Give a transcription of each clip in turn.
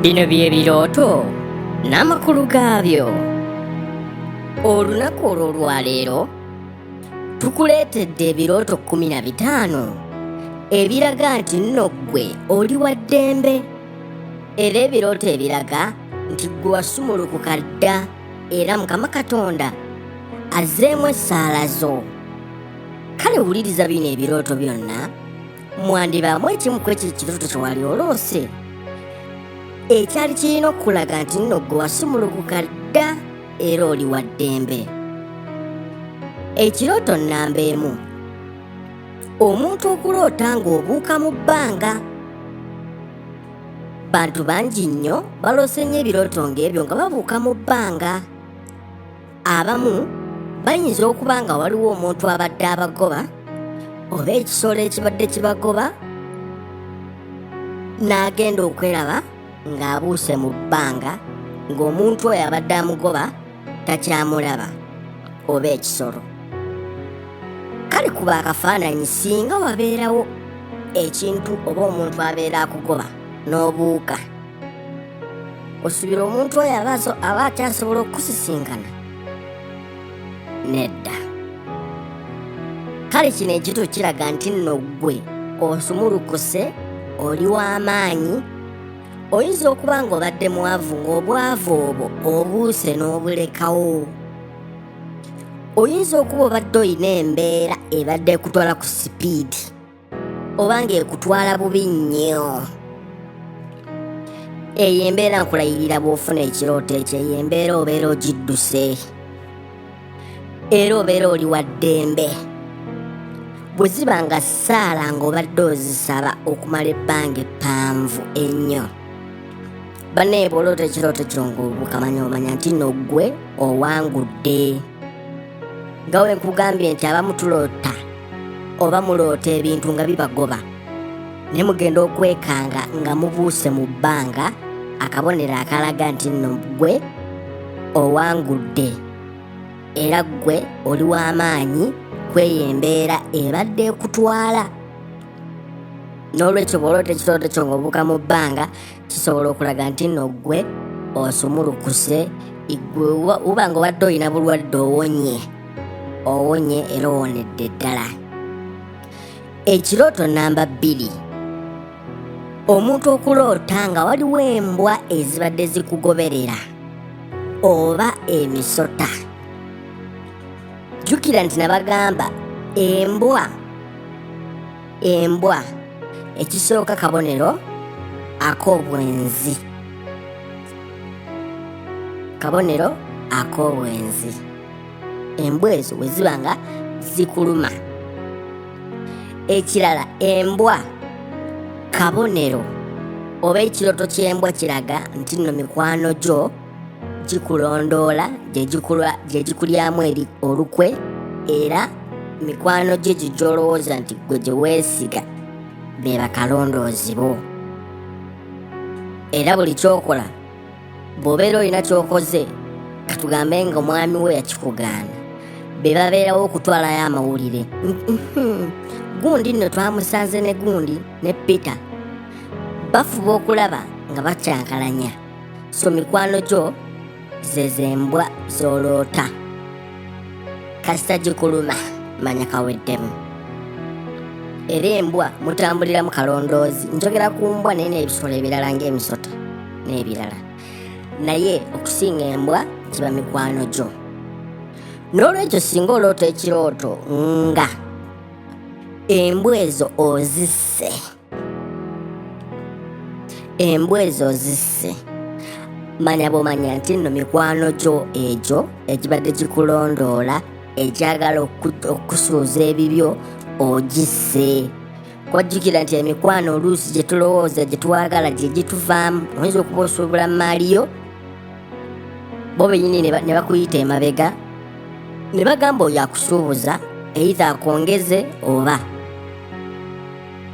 Bino bye birooto n'amakulu gaabyo. Olunaku olw'olwaleero tukuleetedde ebirooto 15 ebiraga nti nno ggwe oli wa ddembe era ebirooto ebiraga nti ggwe wasumulukuka dda era Mukama Katonda azzeemu essaala zo. Kale wuliriza bino ebirooto byonna mwandibaamu ekimu ku ekyo ekirooto kye wali oloose ekyali kirina okukulaga nti nno ggwe wasumulukuka dda era oli wa ddembe. Ekirooto nnamba emu, omuntu okuloota ng'obuuka mu bbanga. Bantu bangi nnyo baloose nnyo ebirooto ng'ebyo nga babuuka mu bbanga. Abamu bayinza okuba nga waliwo omuntu abadde abagoba oba ekisolo ekibadde kibagoba n'agenda okweraba ng'abuuse mu bbanga ng'omuntu oyo abadde amugoba takyamulaba oba ekisolo. Kale kuba akafaananyi singa wabeerawo ekintu oba omuntu abeera akugoba n'obuuka. Osubira omuntu oyo aba akyasobola okukusisinkana? Nedda. Kale kino ekito kiraga nti nno ggwe osumulukuse, oli w'amaanyi. Oyinza okuba ng'obadde mwavu ng'obwavu obwo obuuse n'obulekawo. Oyinza okuba obadde olina embeera ebadde ekutwala ku sipiidi oba ng'ekutwala bubi nnyo. Eyo embeera nkulayirira bw'ofuna ekirooto ekyo, eyo embeera obeera ogidduse era obeera oli wa ddembe. Bwe ziba nga ssaala ng'obadde ozisaba okumala ebbanga eppanvu ennyo, bannaye bw'oloota ekirooto kyo ng'obuuka manya omanya nti nno ggwe owangudde. Nga we nkugambye nti abamu tuloota oba muloota ebintu nga bibagoba naye mugenda okwekanga nga mubuuse mu bbanga, akabonero akalaga nti nno ggwe owangudde era ggwe oli w'amaanyi kweyo embeera ebadde ekutwala. N'olwekyo bw'oloota ekirooto kyo ng'obuuka mu bbanga kisobola okulaga nti nno ggwe osumulukuse, ggwe uba nga obadde olina bulwadde owonye, owonye era owonedde ddala. Ekirooto namba 2, omuntu okuloota nga waliwo embwa ezibadde zikugoberera oba emisota. Jjukira nti nabagamba embwa ekisooka kabonero ak'obwenzi, kabonero ak'obwenzi. Embwa ezo bwe ziba nga zikuluma. Ekirala, embwa kabonero oba ekirooto ky'embwa kiraga nti nno mikwano gyo gikulondoola, gye gikulyamu eri olukwe, era mikwano gyo gye gy'olowooza nti ggwe gye weesiga be bakalondoozi bo. Era buli ky'okola bw'obeera olina ky'okoze, katugambe nga omwami we yakikugaana, be babeerawo okutwalayo amawulire. Gundi nno twamusanze ne gundi ne Peter. Bafuba okulaba nga bakyankalanya. So mikwano gyo ze z'embwa z'oloota. Kasita gikuluma manya kaweddemu. Era embwa mutambuliramu kalondoozi. Njogera ku mbwa naye n'ebisolo ebirala ng'emisota n'ebirala, naye okusinga embwa kiba mikwano gyo. N'olwekyo singa oloota ekirooto nga embwa ezo ozisse, embwa ezo ozisse, manya bw'omanya nti nno mikwano gyo egyo egibadde gikulondoola egyagala okukusuuza ebibyo ogisse. Kwajjukira nti emikwano oluusi gye tulowooza gye twagala gye gituvaamu. Oyinza okuba osuubula mmaali yo, bo bennyini ne bakuyita emabega ne bagamba oyo akusuubuza either akwongeze oba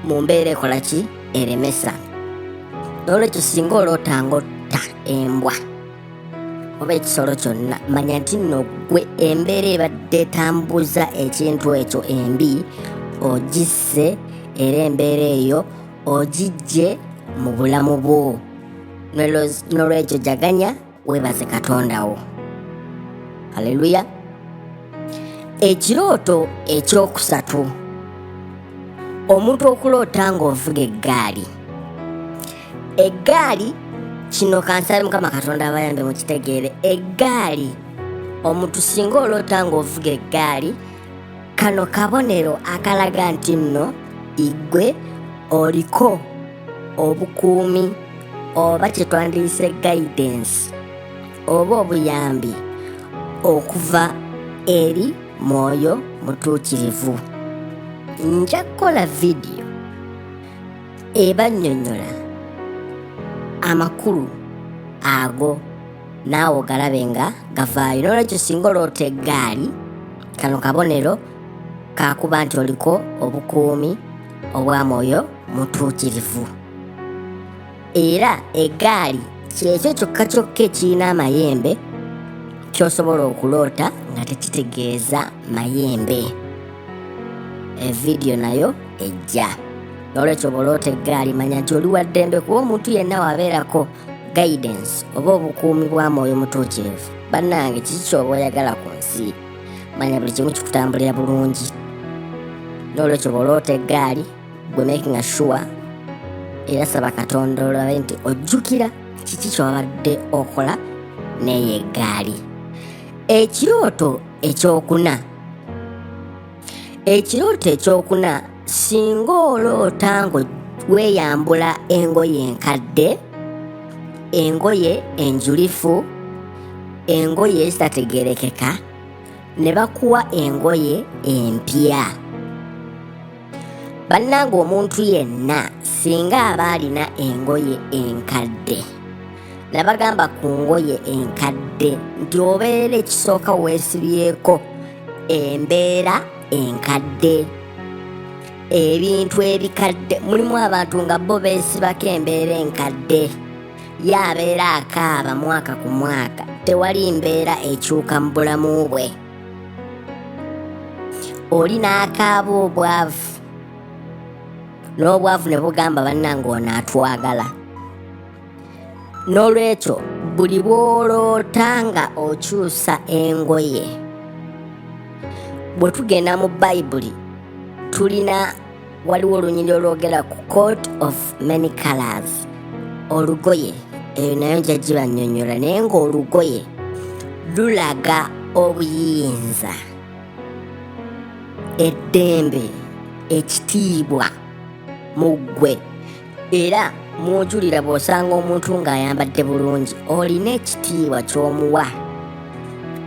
mu mbeera ekola ki eremesa. N'olwekyo singa oloota ng'otta embwa oba ekisolo kyonna, manya nti nno ggwe embeera ebadde etambuza ekintu ekyo embi ogisse, era embeera eyo ogiggye mu bulamu bwo. Nolwekyo jaganya, weebaze Katonda wo. Haleluya. Ekirooto ekyokusatu, omuntu okuloota ng'ovuga eggaali. Eggaali kino kansabe Mukama Katonda abayambe mukitegeere. Eggaali, omuntu singa oloota ng'ovuga eggaali, kano kabonero akalaga nti nno igwe oliko obukuumi oba kye twandiyise guidance oba obuyambi okuva eri Mwoyo Mutuukirivu. Nja kukola vidiyo ebannyonnyola amakulu ago naawe ogalabe nga gavaayo. N'olwekyo singa oloota eggaali, kano kabonero kakuba nti oliko obukuumi obwa Mwoyo Mutuukirivu. Era eggaali kyekyo kyokka kyokka ekirina amayembe ky'osobola okuloota nga tekitegeeza mayembe. Evidiyo nayo ejja. N'olwekyo bw'oloota eggaali, manya nti oli wa ddembe, kuba omuntu yenna wabeerako guidance oba obukuumi bwa Mwoyo Mutuukirivu, bannange kiki ky'oba oyagala ku nsi? Manya buli kimu kikutambulira bulungi. N'olwekyo bw'oloota eggaali, gwe making sure era saba Katonda olabe nti ojjukira kiki ky'obadde okola n'eyo eggaali. Ekirooto ekyokuna, ekirooto ekyokuna, singa oloota nga weeyambula engoye enkadde, engoye enjulifu, engoye ezitategerekeka, ne bakuwa engoye empya. Bannange, omuntu yenna singa aba alina engoye enkadde, nabagamba ku ngoye enkadde nti obeera ekisooka weesibyeko embeera enkadde, ebintu ebikadde. Mulimu abantu nga bo beesibako embeera enkadde, ye abeera akaaba mwaka ku mwaka, tewali mbeera ekyuka mu bulamu bwe. Oli n'akaaba obwavu, n'obwavu ne bugamba bannange ono atwagala. N'olwekyo buli bw'oloota nga okyusa engoye, bwe tugenda mu Bayibuli tulina waliwo olunyiriri olwogera ku coat of many colors, olugoye. Eyo nayo nja gibannyonnyola, naye ng'olugoye lulaga obuyinza, eddembe, ekitiibwa mu ggwe. Era mwojulira bw'osanga omuntu ng'ayambadde bulungi, olina ekitiibwa ky'omuwa,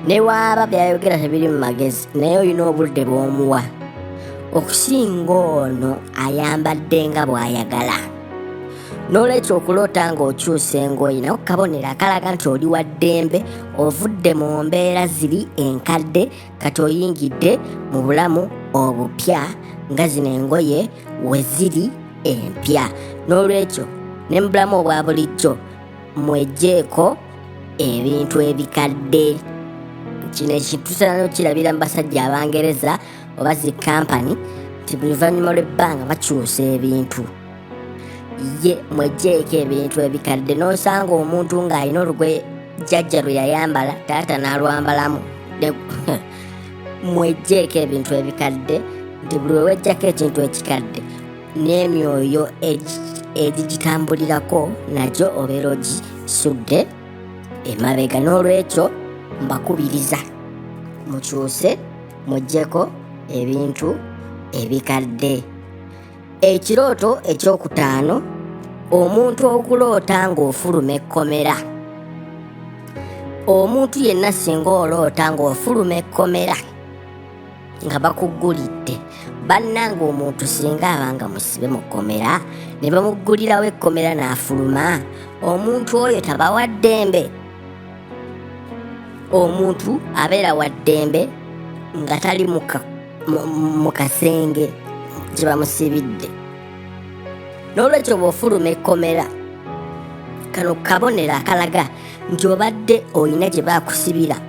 ne waaba byayogera tebiri mu magezi, naye olina obudde bw'omuwa okusinga ono ayambadde nga bw'ayagala. N'olwekyo okuloota ng'okyusa engoye naye kabonero akalaga nti oli wa ddembe, ovudde mu mbeera ziri enkadde, kati oyingidde mu bulamu obupya nga zino engoye we ziri empya. N'olwekyo ne mu bulamu obwa bulijjo mwegyeeko ebintu ebikadde. Kino ekintu tusobola n'okukirabira mu basajja Abangereza oba zi kampani nti buli luvannyuma lw'ebbanga bakyusa ebintu. Ye mwegyeeko ebintu ebikadde. N'osanga omuntu ng'alina olugoye jjajja lwe yayambala, taata n'alwambalamu. Mwegyeeko ebintu ebikadde, nti buli lwe weggyako ekintu ekikadde n'emyoyo egigitambulirako nagyo obeera ogisudde emabega. N'olwekyo mbakubiriza mukyuse, muggyeko ebintu ebikadde. Ekirooto ekyokutaano, omuntu okuloota ng'ofuluma ekkomera. Omuntu yenna singa oloota ng'ofuluma ekkomera nga bakuggulidde, bannange omuntu singa aba nga musibe mu kkomera ne bamuggulirawo ekkomera n'afuluma, omuntu oyo taba wa ddembe. Omuntu abeera wa ddembe nga tali mu kasenge gye bamusibidde. N'olwekyo bw'ofuluma ekkomera, kano kabonero akalaga nti obadde olina gye baakusibira,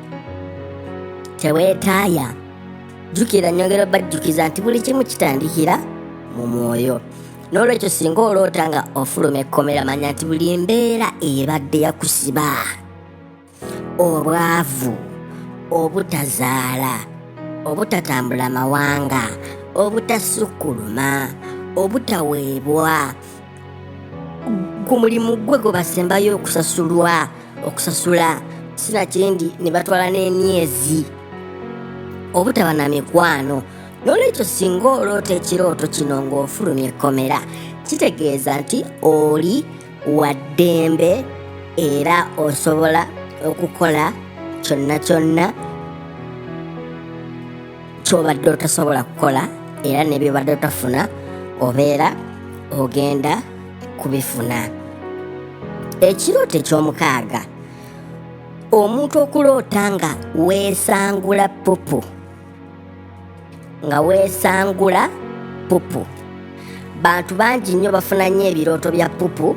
teweetaaya. Jjukira, nnyongera obajjukiza nti buli kimu kitandikira mu mwoyo. N'olwekyo singa oloota nga ofuluma ekkomera, manya nti buli mbeera ebadde yakusiba, obwavu, obutazaala, obutatambula mawanga, obutasukkuluma, obutaweebwa ku mulimu gwe gwe basembayo okusasulwa okusasula, sinakindi ne batwala n'emyezi, obutaba na mikwano. N'olwekyo singa oloota ekirooto kino ng'ofulumya ekkomera, kitegeeza nti oli wa ddembe era osobola okukola kyonna kyonna ky'obadde otasobola kukola, era ne by'obadde otafuna obeera ogenda kubifuna. Ekirooto eky'omukaaga, omuntu okuloota nga weesangula pupu, nga weesangula pupu. Bantu bangi nnyo bafuna nnyo ebirooto bya pupu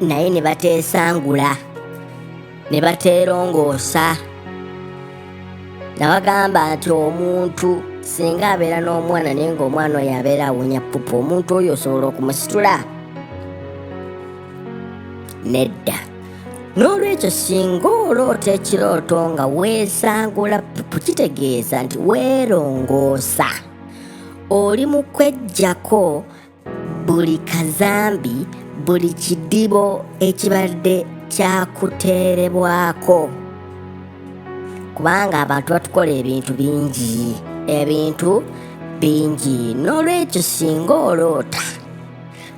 naye ne bateesangula, ne bateerongoosa. Nabagamba nti omuntu singa abeera n'omwana naye ng'omwana oyo abeera awunya pupu, omuntu oyo osobola okumusitula? Nedda. N'olwekyo singa oloota ekirooto nga weesangula pupu, kitegeeza nti weerongoosa, oli mu kweggyako buli kazambi, buli kidibo ekibadde kyakuteerebwako, kubanga abantu batukola ebintu bingi, ebintu bingi. N'olwekyo singa oloota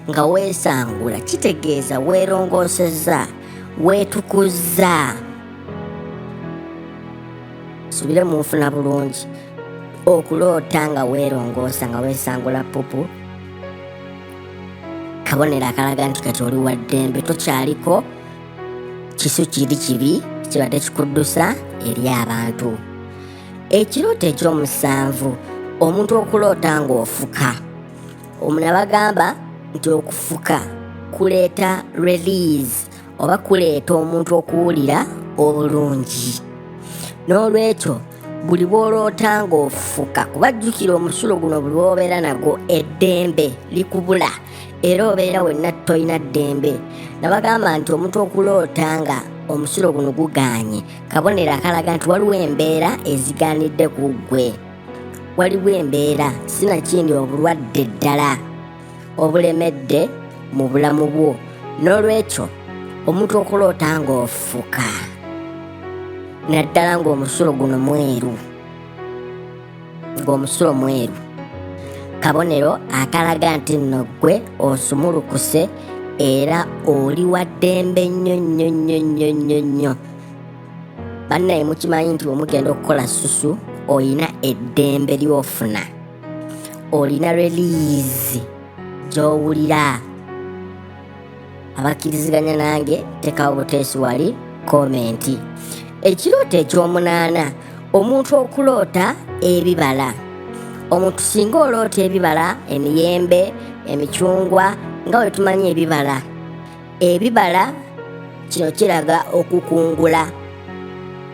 nga weesangula, kitegeeza weerongoosezza, weetukuzza. Subire munfuna bulungi. Okuloota nga weerongoosa, nga weesangula pupu, kabonero akalaga nti kati oli wa ddembe, tokyaliko kisu kiri kibi kibadde kikuddusa eri abantu. Ekirooto eky'omusanvu, omuntu okuloota ng'ofuka. Omuna bagamba nti okufuka kuleeta release oba kuleeta omuntu okuwulira obulungi. N'olwekyo buli bw'oloota ng'ofuka, kuba jjukira omusulo guno buli lw'obeera nagwo eddembe likubula, era obeera wenna tolina ddembe. Nabagamba nti omuntu okuloota nga omusulo guno gugaanye, kabonero akalaga nti waliwo embeera ezigaanidde ku ggwe, waliwo embeera sinakindi obulwadde ddala obulemedde mu bulamu bwo. N'olwekyo omuntu okuloota ng'ofuka, naddala ng'omusulo guno mweru, ng'omusulo mweru, kabonero akalaga nti nno ggwe osumulukuse era oli wa ddembe nnyo nnyo nnyo nnyo nnyo nnyo. Bannaye mukimanyi nti bwemugenda okukola susu olina eddembe ly'ofuna, olina release gy'owulira. Abakkiriziganya nange tekawo buteesi wali komenti. Ekirooto eky'omunaana, omuntu okuloota ebibala. Omuntu singa oloota ebibala, emiyembe, emicungwa, nga bwe tumanyi ebibala, ebibala kino kiraga okukungula.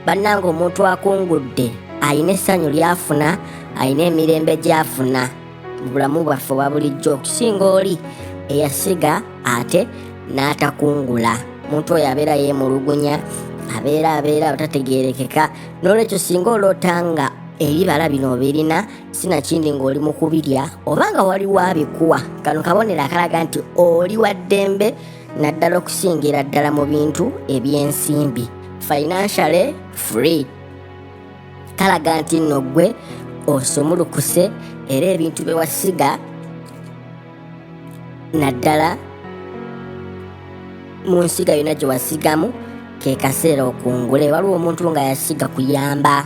Bannange omuntu akungudde alina essanyu ly'afuna, alina emirembe gy'afuna mu bulamu bwaffe obwa bulijjo okusinga oli eyasiga ate n'atakungula. Omuntu oyo abeera yeemulugunya, abeera abeera tategeerekeka. N'olwekyo singa oloota nga ebibala bino obirina, sinakindi ng'oli mu kubirya oba nga waliwo abikuwa, kano kabonero akalaga nti oli wa ddembe, naddala okusingira ddala mu bintu eby'ensimbi, financially free. Kalaga nti nno ggwe osumulukuse era ebintu bye wasiga naddala mu nsiga yonna gye wasigamu ke kaseera okungule. Waliwo omuntu nga yasiga kuyamba,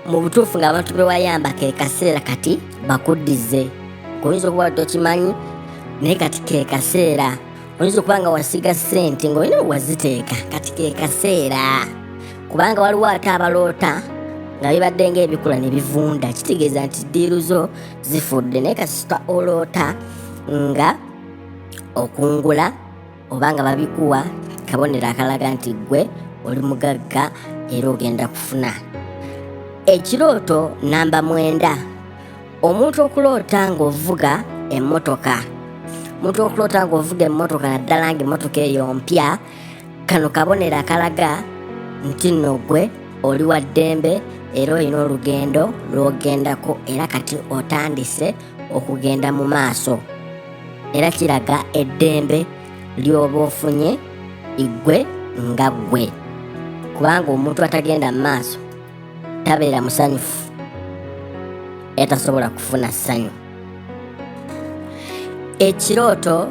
mu butuufu ng'abantu be wayamba ke kaseera kati bakuddize. Oyinza okuba tokimanyi naye kati ke kaseera. Oyinza okuba nga wasiga ssente ng'olina waziteeka, kati ke kaseera. Kubanga waliwo ate abaloota nga bibadde ng'ebikula ne bivunda, kitegeeza nti ddiiru zo zifudde. Naye kasita oloota nga okungula oba nga babikuwa, kabonero akalaga nti ggwe oli mugagga era ogenda kufuna. Ekirooto namba 9, Omuntu okuloota ng'ovuga emmotoka, omuntu okuloota ng'ovuga emmotoka naddala ng'emmotoka eyo mpya, kano kabonero akalaga nti nno ggwe oli wa ddembe era olina olugendo lw'ogendako era kati otandise okugenda mu maaso, era kiraga eddembe ly'oba ofunye ggwe nga ggwe, kubanga omuntu atagenda mu maaso tabeera musanyufu era tasobola kufuna ssanyu. Ekirooto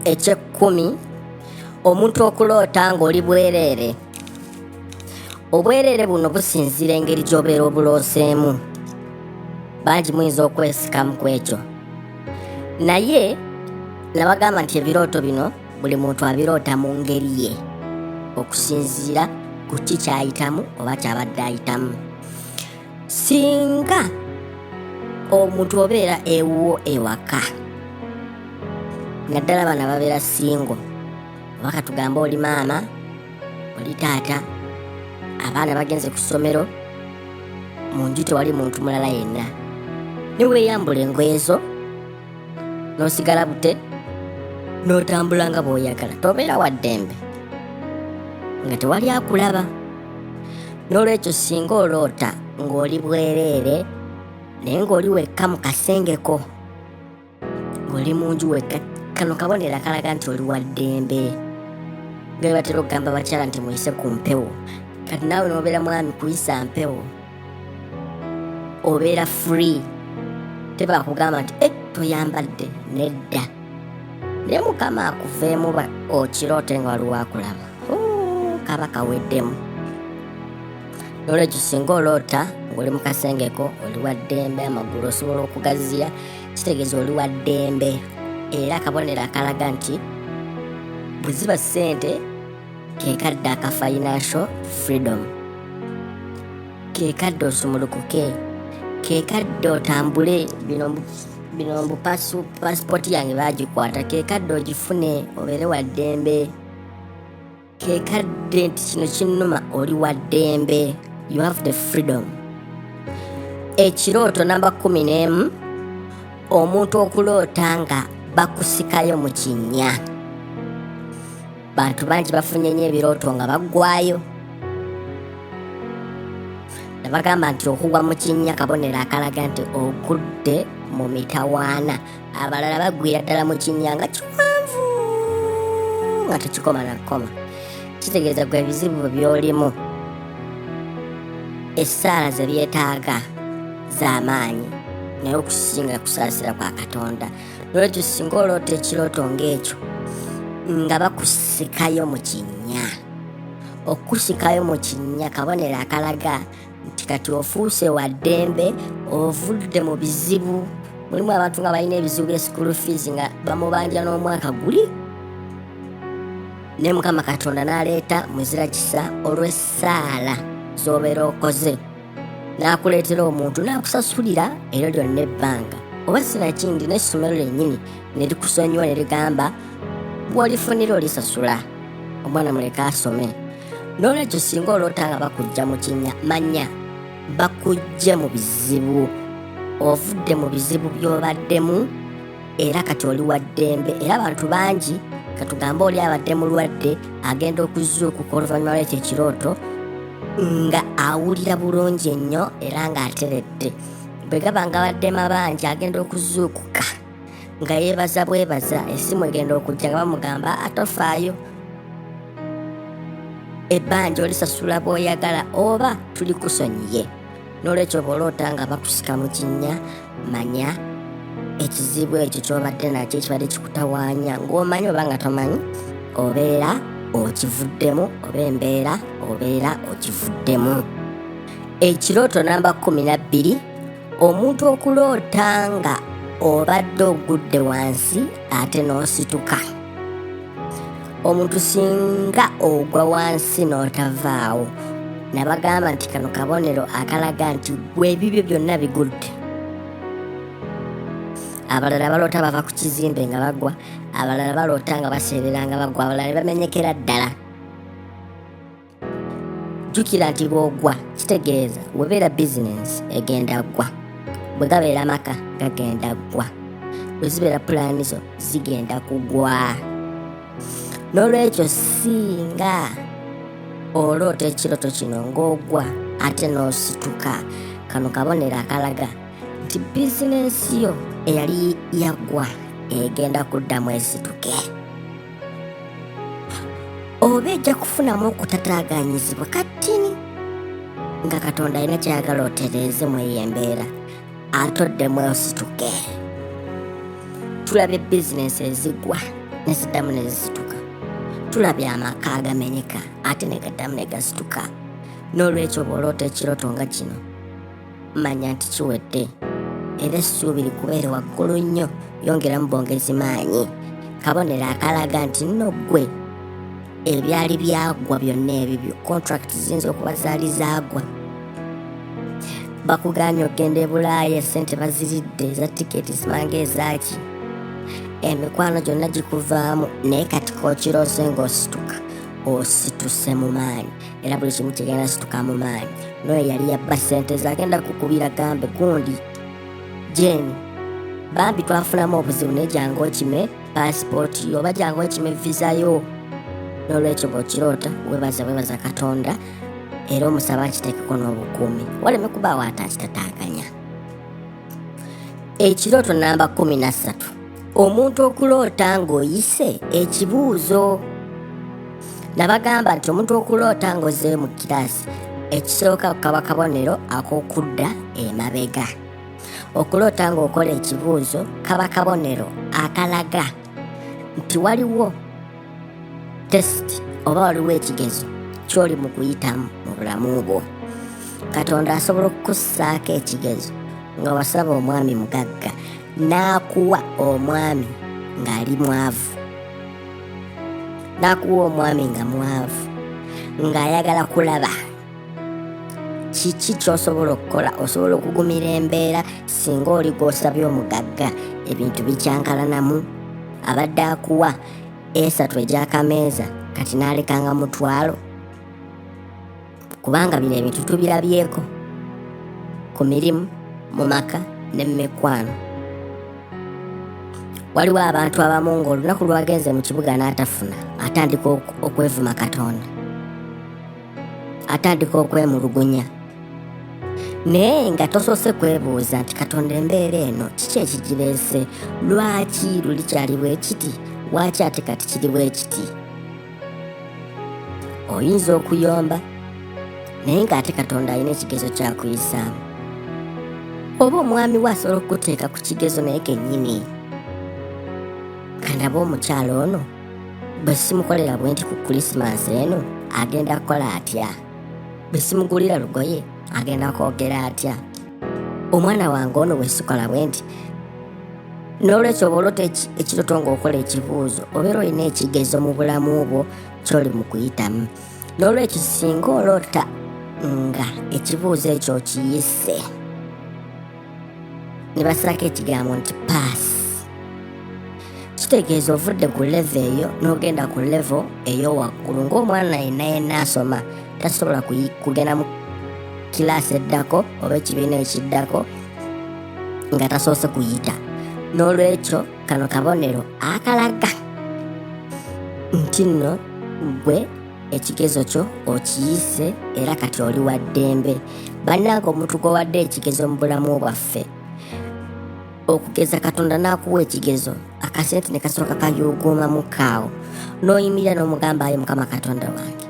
eky'ekkumi, omuntu okuloota ng'oli bwereere. Obwereere buno businziira engeri gy'obeera obulooseemu. Bangi muyinza okwesikamu ku ekyo, naye nabagamba nti ebirooto bino buli muntu abiroota mu ngeri ye okusinziira ku ki kyayitamu oba kyabadde ayitamu. Singa omuntu obeera ewuwo ewaka, naddala bano ababeera singo, oba katugambe oli maama oli taata, abaana bagenze ku ssomero, mu nju tewali muntu mulala yenna, ne weeyambula engoye zo n'osigala bute n'otambula nga bw'oyagala, tobeera wa ddembe nga tewali akulaba. N'olwekyo singa oloota ng'oli bwereere naye ng'oli wekka mu kasengeko, ng'oli mu nju wekka, kano kabonero akalaga nti oli wa ddembe. Nga bwe batera okugamba abakyala nti muyise ku mpewo, kati naawe n'obeera mwami kuyisa mpewo, obeera free, tebakugamba nti eh, toyambadde, nedda. Naye Mukama akuveemu okiroote nga waliwo akulaba, kaba kaweddemu. Nolwekyo singa oloota ng'oli mu kasengeko, oli wa ddembe, amagulu osobola okugaziya, kitegeeza oli wa ddembe. Era akabonero akalaga nti bwe ziba ssente, ke kadde aka financial freedom, ke kadde osumulukuke, ke kadde otambule. Bino mbu pasipooti yange baagikwata, ke kadde ogifune obeere wa ddembe, ke kadde nti kino kinnuma, oli wa ddembe, you have the freedom. Ekirooto namba 11, omuntu okuloota nga bakusikayo mu kinnya. Bantu bangi bafunye nnyo ebirooto nga baggwayo, ne bagamba nti okugwa mu kinnya kabonero akalaga nti ogudde mu mitawaana. Abalala bagwira ddala mu kinnya nga kiwanvu nga tekikoma na kukoma, kitegeeza gwe ebizibu by'olimu essaala ze byetaaga z'amaanyi, naye okusinga kusaasira kwa Katonda. Nolwekyo singa oloota ekirooto ng'ekyo nga bakusikayo mu kinnya, okusikayo mu kinnya kabonero akalaga nti kati ofuuse wa ddembe, ovudde mu bizibu. Mulimu abantu nga balina ebizibu bya school fees nga bamubanja n'omwaka guli, ne Mukama Katonda n'aleeta muzira kisa olw'essaala z'obeera okoze, n'akuleetera omuntu n'akusasulira eryo lyonna ebbanga, oba sinakindi n'essomero lyennyini ne likusonyiwa ne ligamba bw'olifunira olisasula, omwana muleke asome. N'olwekyo singa oloota nga bakujja mu kinnya, manya bakujje mu bizibu, ovudde mu bizibu by'obaddemu era kati oli wa ddembe. Era abantu bangi, katugambe oli abadde mulwadde, agenda okuzuukuka oluvannyuma lw'ekyo ekirooto nga awulira bulungi ennyo era ng'ateredde. Bwe gaba nga abadde mabanja, agenda okuzuukuka nga yeebaza bwebaza, essimu egenda okujja nga bamugamba atofaayo, ebbanja olisasula bw'oyagala oba tulikusonyiye. N'olwekyo bw'oloota nga bakusika mu kinnya, manya ekizibu ekyo ky'obadde nakyo ekibadde kikutawaanya, ng'omanyi oba nga tomanyi, obeera okivuddemu, oba embeera obeera okivuddemu. Ekirooto namba 12, omuntu okuloota nga obadde ogudde wansi ate n'osituka. Omuntu singa ogwa wansi n'otavaawo, nabagamba nti kano kabonero akalaga nti gwe ebibyo byonna bigudde. Abalala baloota bava ku kizimbe nga bagwa, abalala baloota nga baseerera nga bagwa, abalala ne bamenyekera ddala. Jjukira nti bw'ogwa kitegeeza webeera bizinensi egenda ggwa, Bwe gabeera amaka gagenda ggwa, bwe zibeera pulaani zo zigenda kugwa. N'olwekyo singa oloota ekiroto kino ng'ogwa ate n'osituka, kano kabonero akalaga nti bizinensi yo eyali yaggwa egenda kuddamu esituke, oba ejja kufunamu okutataaganyizibwa katini nga Katonda alina kyayagala otereeze mu eyo embeera, ate oddemu osituke. Tulabye bizinensi ezigwa ne ziddamu ne zisituka, tulabye amaka agamenyeka ate ne gaddamu ne gasituka. N'olwekyo bw'oloota ekiroto nga kino, manya nti kiwedde, era essuubi likubeere waggulu nnyo, yongeramu bwongezi maanyi. Kabonero akalaga nti nno ggwe ebyali byagwa byonna ebibyo, contract ziyinza okuba zaali zaagwa, bakuganye okugenda e Bulaaya, essente baziridde eza tiketi zimanga ezaaki, emikwano gyonna gikuvaamu, naye kati kokiroose ng'osituka, osituse mu maanyi, era buli kimu kigenda situka mu maanyi. N'oyo yali yabba ssente ze agenda kukubira gambe gundi Jane, bambi twafunamu obuzibu, naye jangu okime paasipooti yo oba jangu okime visa yo. N'olwekyo bw'okiroota webaza bwebaza Katonda, era omusaba akiteekeko n'obukuumi waleme kubaawo ate akitataaganya. Ekirooto namba 13, omuntu okuloota ng'oyise ekibuuzo. Nabagamba nti omuntu okuloota ng'ozzeeyo mu kiraasi ekisooka kaba kabonero ak'okudda emabega. Okuloota ng'okola ekibuuzo kaba kabonero akalaga nti waliwo tesiti oba waliwo ekigezo ky'oli mu kuyitamu mu bulamu bwo. Katonda asobola okukussaako ekigezo nga wasaba omwami mugagga n'akuwa omwami ng'ali mwavu, n'akuwa omwami nga mwavu ng'ayagala kulaba kiki ky'osobola okukola. Osobola okugumira embeera singa oli gw'osabye omugagga ebintu bikyankalanamu, abadde akuwa esatu egy'akameeza kati n'alekanga mutwalo, kubanga bino ebintu tubirabyeko ku mirimu, mu maka ne mu mikwano. Waliwo abantu abamu ng'olunaku lwagenze mu kibuga n'atafuna, atandika okwevuma Katonda, atandika okwemulugunya, naye nga tosoose kwebuuza nti Katonda embeera eno kiki ekigireese, lwaki luli kyali bwe kiti, lwaki ate kati kiri bwe kiti. Oyinza okuyomba naye ng'ate Katonda alina ekigezo kyakuyisaamu, oba omwami we asobola okukuteeka ku kigezo naye kennyini. Kandabe omukyala ono bwe simukolera bwe nti ku Kulisimansi eno agenda kukola atya? Bwe simugulira lugoye agenda kwogera atya? Omwana wange ono bwe sikola bwe nti. N'olwekyo bw'oloota ekiroto ng'okola ekibuuzo, obeera olina ekigezo mu bulamu bwo ky'oli mu kuyitamu. N'olwekyo singa oloota nga ekibuuzo ekyo okiyise ne basaako ekigambo nti paasi, kitegeeza ovudde ku levo eyo n'ogenda ku levo ey'owaggulu. Ng'omwana yenna yenna asoma tasobola kugenda mu kilaasi eddako oba ekibiina ekiddako nga tasoose kuyita. N'olwekyo kano kabonero akalaga nti nno ggwe ekigezo kyo okiyise era kati oli wa ddembe. Bannange, omuntu gw'owadde ekigezo mu bulamu bwaffe, okugeza Katonda n'akuwa ekigezo, akasente ne kasooka kayuuguumamu kaawo, n'oyimirira n'omugamba, ayi Mukama Katonda wange,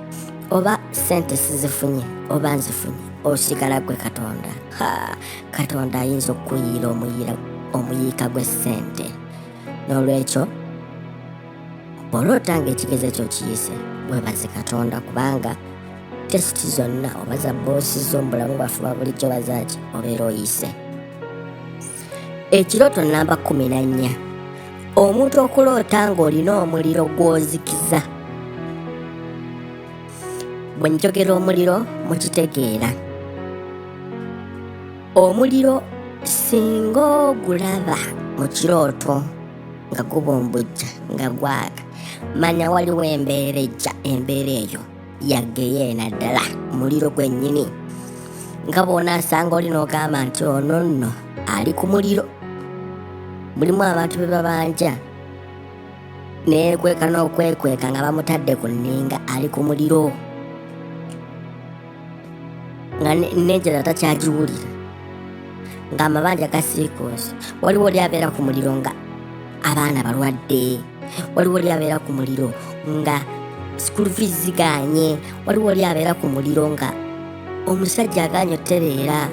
oba sente sizifunye oba nzifunye, osigala gwe Katonda. Ha, Katonda ayinza okukuyiira omuyiika gw'essente. N'olwekyo bw'oloota ng'ekigezo ekyo okiyise, weebaze Katonda, kubanga tesiti zonna oba za boosi zo mu bulamu bwaffe bwa bulijjo bazaaki obeera oyise. Ekirooto namba 14, omuntu okuloota ng'olina omuliro gw'ozikiza. Bwe njogera omuliro mukitegeera. Omuliro singa ogulaba mu kirooto nga gubumbujja nga gwaka, manya waliwo embeera ejja, embeera eyo ya geyeena ddala, muliro gwennyini. Nga bw'onaasanga oli n'ogamba nti ono nno ali ku muliro. Mulimu abantu be babanja neyekweka n'okwekweka nga bamutadde ku nninga, ali ku muliro nga n'enjala takyagiwulira, ng'amabanja gasiikuuse. Waliwo oli abeera ku muliro nga abaana balwadde, waliwo oli abeera ku muliro nga school fees ziganye, waliwo oli abeera ku muliro nga omusajja aganye otereera,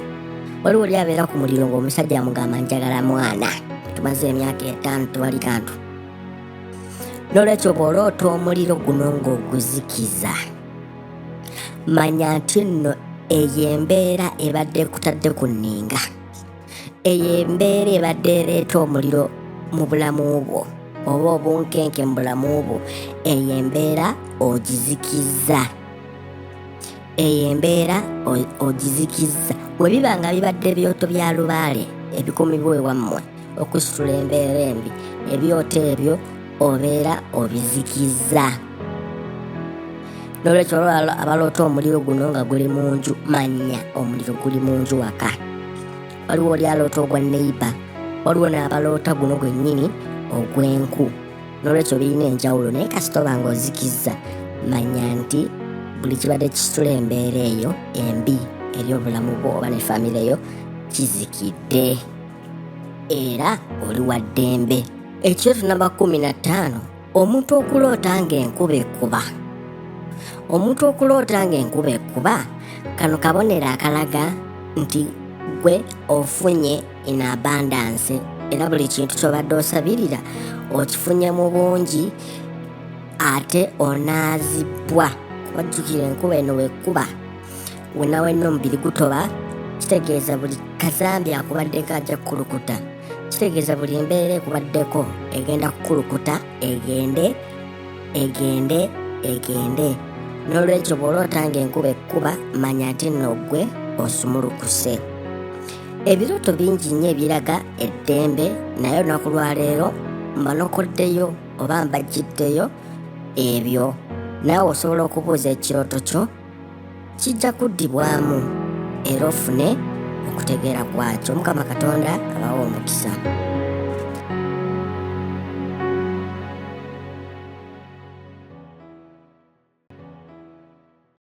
waliwo oli abeera ku muliro ng'omusajja amugamba njagala mwana, tumaze emyaka 5 tewali kantu. N'olwekyo bw'oloota omuliro guno ng'oguzikiza, manya nti nno eyo embeera ebadde ekutadde ku nninga, eyo embeera ebadde ereeta omuliro mu bulamu bwo oba obunkenke mu bulamu bwo, eyo embeera ogizikizza, eyo embeera ogizikizza. Bwe biba nga bibadde ebyoto bya lubaale ebikumibwa ewammwe okusitula embeera embi, ebyoto ebyo obeera obizikizza. N'olwekyo abaloota omuliro guno nga guli mu nju, manya omuliro guli mu nju waka. Waliwo oli aloota ogwa neighbor, waliwo n'abaloota guno gwennyini ogw'enku. N'olwekyo birina enjawulo, naye kasita oba ng'ozikizza, manya nti buli kibadde kisitula embeera eyo embi eri obulamu bwo oba ne famire yo kizikidde, era oli wa ddembe. Ekirooto namba 15, omuntu okuloota ng'enkuba ekuba. Omuntu okuloota ng'enkuba ekuba, kano kabonero akalaga nti gwe ofunye in abundance, era buli kintu ky'obadde osabirira okifunye mu bungi, ate onaazibwa. Kuba jjukira enkuba eno wekuba wena wenna omubiri gutoba, kitegeeza buli kazambi akubaddeko ajja kukulukuta, kitegeeza buli embeera ekubaddeko egenda kukulukuta, egende egende egende. N'olwekyo bw'oloota ng'enkuba ekkuba, manya nti nno ggwe osumulukuse. Ebirooto bingi nnyo ebiraga eddembe, naye olunaku lwaleero mbanokoddeyo oba mbajjiddeyo ebyo. Naawe osobola okubuuza ekirooto kyo, kijja kuddibwamu era ofune okutegeera kwakyo. Mukama Katonda abawe omukisa.